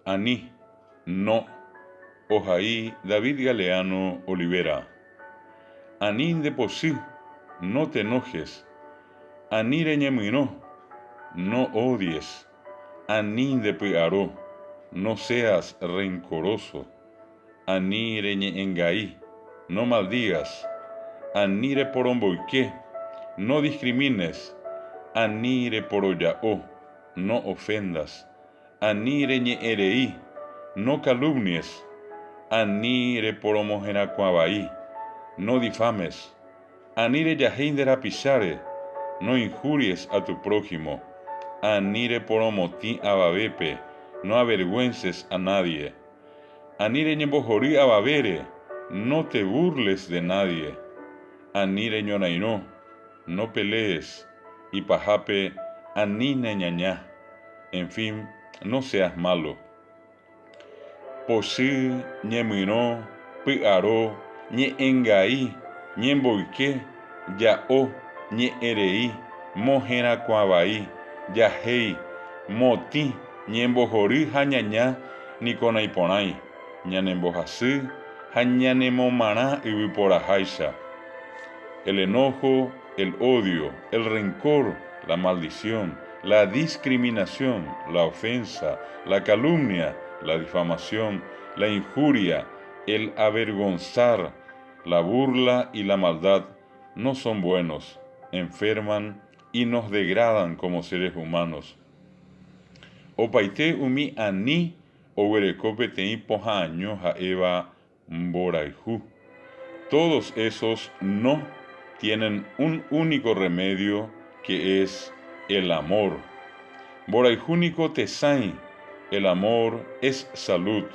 Ani, no, ohai David Galeano Olivera. Ani ndepochy, no te enojes. Ani reñemyrõ, no odies. Ani ndepy'aro, no seas rencoroso. Ani reñe'ẽngai, no maldigas. Ani reporomboyke, no discrimines. Ani reporoja'o, no ofendas. Ani reñe'ẽ rei, no calumnies. Ani reporomoherakuã vai, no difames. Ani rejahéi nde rapicháre, no injuries a tu prójimo. Ani reporomotĩ avavépe, no avergüences a nadie. Ani reñembohory avavére, no te burles de nadie. Ani reñorairõ, no pelees. Ipahápe, ani neñaña. En fin, no seas malo. Pochy, ñemyrõ, py'aro, ñe'ẽngai, ñemboyke, ja'o, ñe'ẽrei, moherakuãvai, jahéi, motĩ, ñembohory ha ñaña niko naiporãi, ñanembohasy ha ñanemomarã yvyporaháicha. El enojo, el odio, el rencor, la maldición, la discriminación, la ofensa, la calumnia, la difamación, la injuria, el avergonzar, la burla y la maldad no son buenos, enferman y nos degradan como seres humanos. Opaite umi ani oguereko peteĩ pohã'año ha'éva mborayhu. Todos esos no tienen un único remedio que es el amor. Mborayhu niko tesãi, el amor es salud.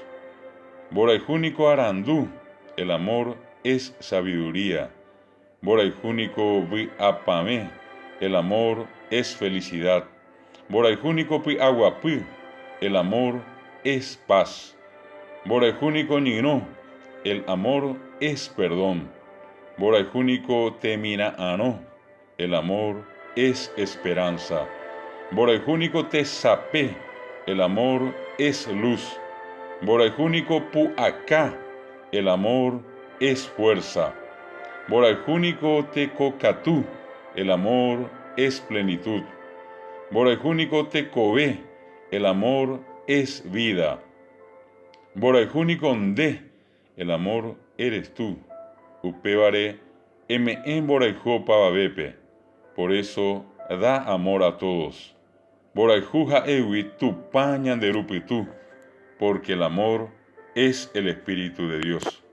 Mborayhu niko arandu, el amor es sabiduría. Mborayhu niko vy'apavẽ, el amor es felicidad. Mborayhu niko py'aguapy, el amor es paz. Mborayhu niko ñyrõ, el amor es perdón. Mborayhu niko temira'arõ, el amor es esperanza. Mborayhu niko tesape, el amor es luz. Mborayhu niko pu'aka, el amor es fuerza. Mborayhu niko tekokatu, el amor es plenitud. Mborayhu niko tekove, el amor es vida. Mborayhu niko nde, el amor eres tú. Upévare eme'ẽ mborayhu opavavépe, por eso da amor a todos. Mborayhu ha'égui Tupã ñande Ru pytu, porque el amor es el Espíritu de Dios.